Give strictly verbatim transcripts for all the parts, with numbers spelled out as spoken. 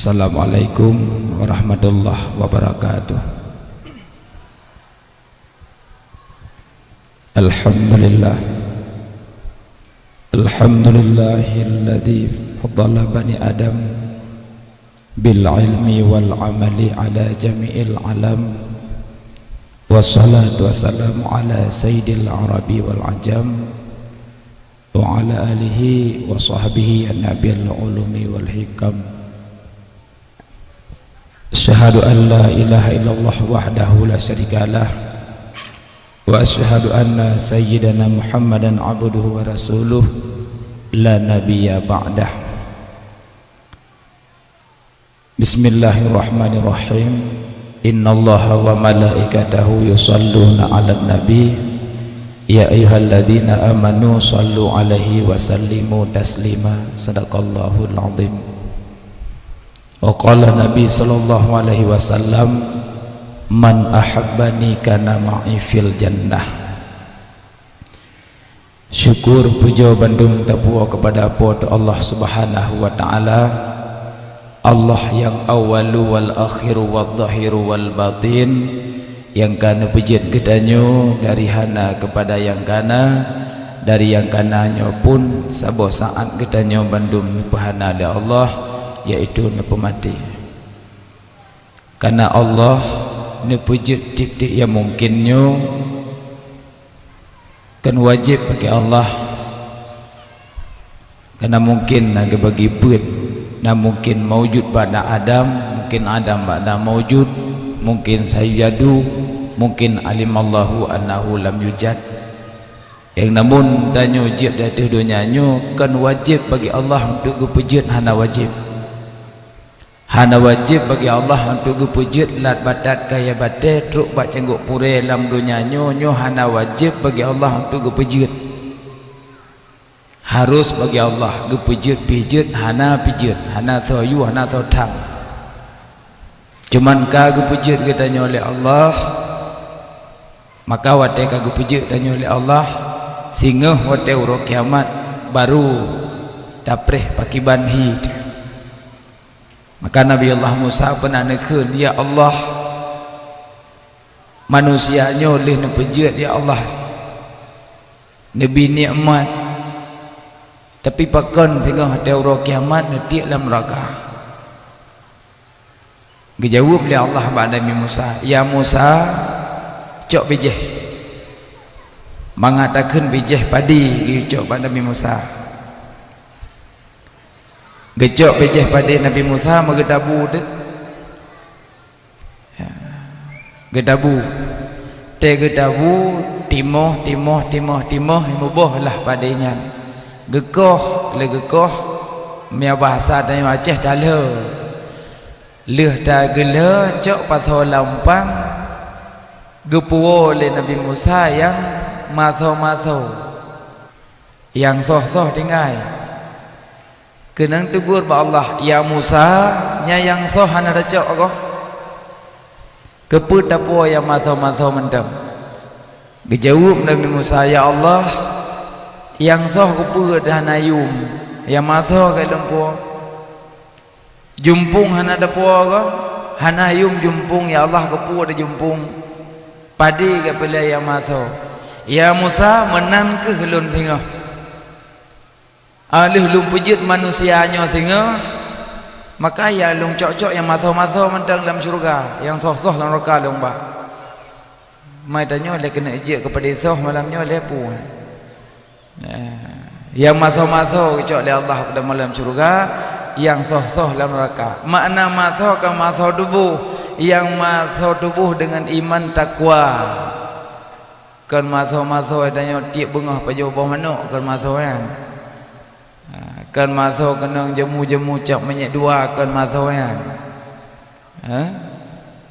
Assalamualaikum warahmatullahi wabarakatuh. Alhamdulillah. Alhamdulillahilladzi faddala bani Adam bil ilmi wal amali ala jami'il alam. Wassalatu wassalamu ala sayyidil arabi wal ajam, wa ala alihi wa sahbihi an-nabil ulumi wal hikam. Asyhadu an la ilaha illallah wahdahu la syarikalah, wa asyhadu anna sayyidana Muhammadan abduhu wa rasuluh, la nabiyya ba'dah. Bismillahirrahmanirrahim. Innallaha wa malaikatahu yusalluna 'alan nabi. Ya ayyuhalladzina amanu sallu 'alaihi wa sallimu taslima. Sadaqallahul 'azim. Wa qala Nabi sallallahu alaihi wasallam, "Man ahabbani kana ma'i fil jannah." Syukur pujoe bandum tapuwoe keupada Po teu Allah Subhanahu wa Ta'ala, Allah nyang awwalu wal akhiru wal dhahiru wal batin, nyang ka neupeujeuet geutanyoe dari hana keupada nyang kana, dari nyang kana nyoe pun saboh saát geutanyoe bandum neupeuhana lé Allah, yaitu neupeumaté. Kareuna Allah neupeujeuet tieb-tieb nyang mungken nyoe, kon wajéb bagi Allah. Kareuna mungken na geubagi beuet, na mungken maujud ba'da Adam, mungken Adam ba'da maujud, mungken sayujadu, mungken alimallahu annahu lam yujad. Nyang namun tanyoe jeuet di ateueh donya nyoe kon wajéb bagi Allah untuk geupeujeuet, hana wajéb. Hana wajéb bagi Allah untuk geupeujeuet lat batat kayée batée trok bak canggoek purée lam donya nyoe, nyoe hana wajéb bagi Allah untuk geupeujeuet. Harus bagi Allah geupeujeuet pih jeuet, hana pih jeuet, hana soe yue, hana soe tham. Cuman ka geupeujeuet geutanyoe lé Allah, maka watée ka geupeujeuet tanyoe lé Allah, singoh watée uroe kiamat baru tapreh pakiban hi. Maka Nabi Allah Musa pernah neukheun, "Ya Allah, manusia nyoe lheueh neupeujeuet, ya Allah, neubi nikmat, tapi pakon singoh watée uroe kiamat neutiek lam neuraka?" Geujaweueb lé Allah bak Nabi Musa, "Ya Musa, cok bijéh." Mangat takheun bijéh padé geucok bak Nabi Musa. Geucok bijéh padé Nabi Musa meugeutabu teuh. Ya. Geutabu. Tée geutabu, timoh, timoh, timoh, timoh, muboh lah padé nyan. Geukoh, lé geukoh, meunyoe bahasa tanyoe Aceh talheu. Lheueh tageulheu cok pasoe lam pang, geupuwoe lé Nabi Musa nyang masoe-masoe. Nyang soh-soh tinggai. Keunong teugor bak Allah, "Ya Musa, nyan nyang soh hana tacok goh. Keupeue tapuwoe nyang masoe-masoe mantong?" Geujaweueb Nabi Musa, "Ya Allah, nyang soh keupeue hana yum, nyang masoe ka lôn puwoe?" Jumpung hana tapuwoe goh, hana yum jumpung, ya Allah, keupeue tajumpung? Padé geupeulheueh nyang masoe. Ya Musa, meunan kheueh lôn singoh. Ah, lheueh lôn peujeuet manusia nyoe singoh, maka ya lôn cok-cok nyang masoe-masoe mantong lam syeuruga, nyang soh-soh lam neuraka lôn ba. Mai tanyoe lé keuneuk jeuet keu padé soh malam nyoe lé peue. Nyang masoe-masoe geucok lé Allah pada malam syeuruga, nyang soh-soh lam neuraka. Makna masoe kon masoe tuboh, nyang masoe tuboh deungon iman takwa. Kon masoe-masoe tanyoe tieb beungoh pajoh boh manok, kon masoe nyan. Ha, kon masoe keunong jemu-jemu cok minyéuk dua, kon masoe nyan. Ha?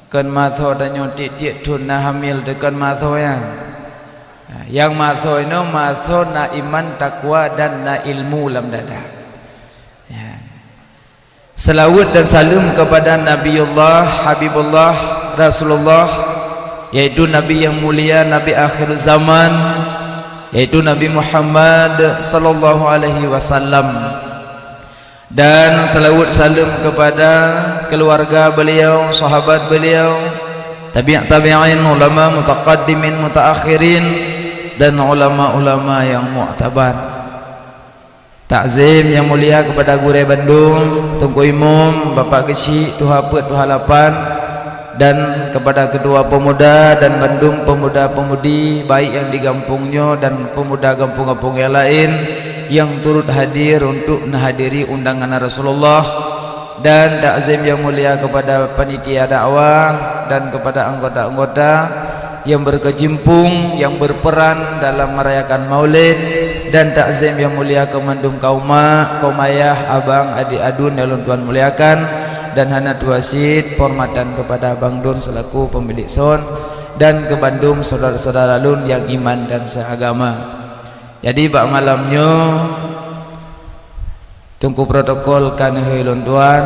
Kon masoe tanyoe tieb-tieb thon na hamil teuh, kon masoe nyan. Ha, nyang masoe inoe masoe na iman, takwa dan na ilmu lam dada. Ya. Selawat dan salam kepada Nabiullah, Habibullah, Rasulullah, yaitu Nabi yang mulia, Nabi akhir zaman, yaitu Nabi Muhammad sallallahu alaihi wasallam. Dan salawat salam kepada keluarga beliau, sahabat beliau, tabi' tabi'in, ulama mutaqaddimin, mutaakhirin, dan ulama-ulama yang muktabar. Takzim yang mulia kepada gurée bandum, Teungku Imum, Bapak Keuchik, Tuha Peuet, Tuha Lapan, dan kepada ketua pemuda dan bandum pemuda-pemudi, baik yang di gampông nyoe dan pemuda gampông-gampông yang laén yang turut hadir untuk menghadiri undangan Rasulullah, dan takzim yang mulia kepada panitia dakwah dan kepada anggota-anggota yang berkecimpung, yang berperan dalam merayakan Maulid, dan takzim yang mulia keu mandum kaum mak, kaum ayah, abang, adik adun yang lôn tuan muliakan, dan hana tuha cit penghormatan kepada abang dun selaku pemilik sound, dan keu bandum saudara-saudara lôn yang iman dan seagama. Jadi, bak malam nyoe, Teungku protokol ka neuhôi lôn tuan,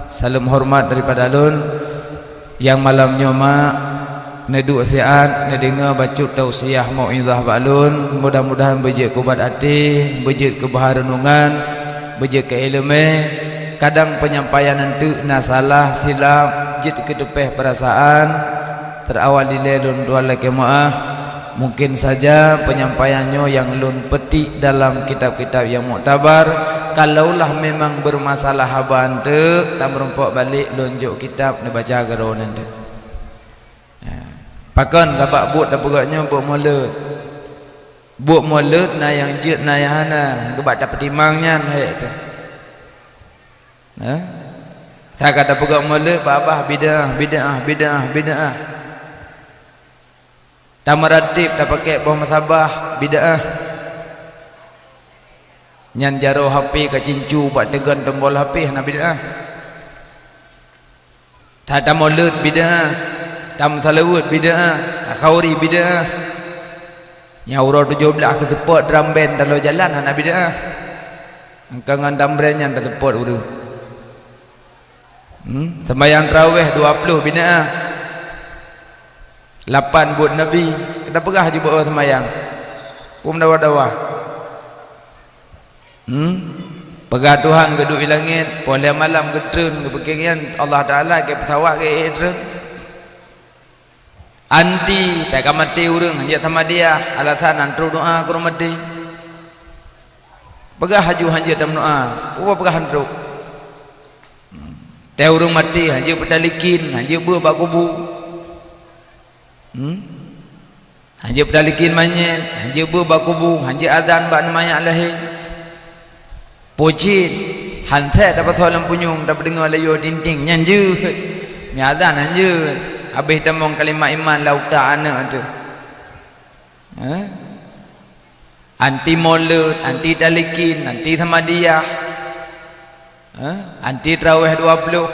saleuem horeumat daripada lôn. Nyang malam nyoe mak, neuduek siat, neudeungoe bacut tausiah mauizah bak lôn, mudah-mudahan beujeuet keu ubat até, beujeuet keu bahan reunungan, beujeuet keu iéleumé. Kadang peunyampaian eunteuk na salah, silap, jeuet keu teupéh peurasaan, teurawai dilée lôn tuan lakée meuáh. Mungkin saja peunyampaian nyoe nyang lôn petik dalam kitab-kitab nyang muktabar. Kalaulah memang bermasalah haba eunteuk, tameurumpok balek lôn jok kitab neubaca keudroe nyan teuk. Ha. Pakon sabab buet tapeugah nyoe buet mulod. Buet mulod na nyang jeuet na nyang hana, geubat tapeutimang nyan hék teuh. Ha? Saka tapeugah mulod babah bid'ah, bid'ah, bid'ah, bid'ah. Tameuratéb, tapakék boh musabah, bid'ah. Nyan jaroe hapé ka cincu bak teugon tombol hapé, hana bid'ah. Ta-, tamulod bid'ah, tameusalaweuet bid'ah, takhauri bid'ah. Nyang uroe tujoh blaih keu seupôt drum band taloe jalan, hana bid'ah. Angka ngon drum band nyan taseupôt ureuëng. Hmm, sembahyang tarawih dua puluh bid'ah. Lapan buet Nabi, kita peugah jeuet beu sembahyang. Pun dawa-dawa. Hmm? Peugah Tuhan geuduek di langét, poh lhée malam geutreun, geupeukian Allah Taala, geupeusawat geuék treun. Anti, teuka maté ureuëng, hanjeuet samadiyah, alasan han trok doa keu ureuëng maté. Peugah haju hanjeuet tameudoa, peue peugah han trok. Hmm. Teuh ureuëng maté, hanjeuet peutalikin, hanjeuet beuet bak kubu. Hmm? Hanjeuet peutalikin manyét, hanjeuet beuet bak kubu, hanjeuet azan bak neumayak lahé. Pocit, han sép tapasoe lam punyueng, tapeudeungoe layoe tinting, nyan jeuet. Meuazan han jeuet. Habéh tamong kalimat iman lam utak aneuëk teuh. Ha? Anti mulod, anti talikin, anti samadiyah. Ha? Anti tarawih dua puluh.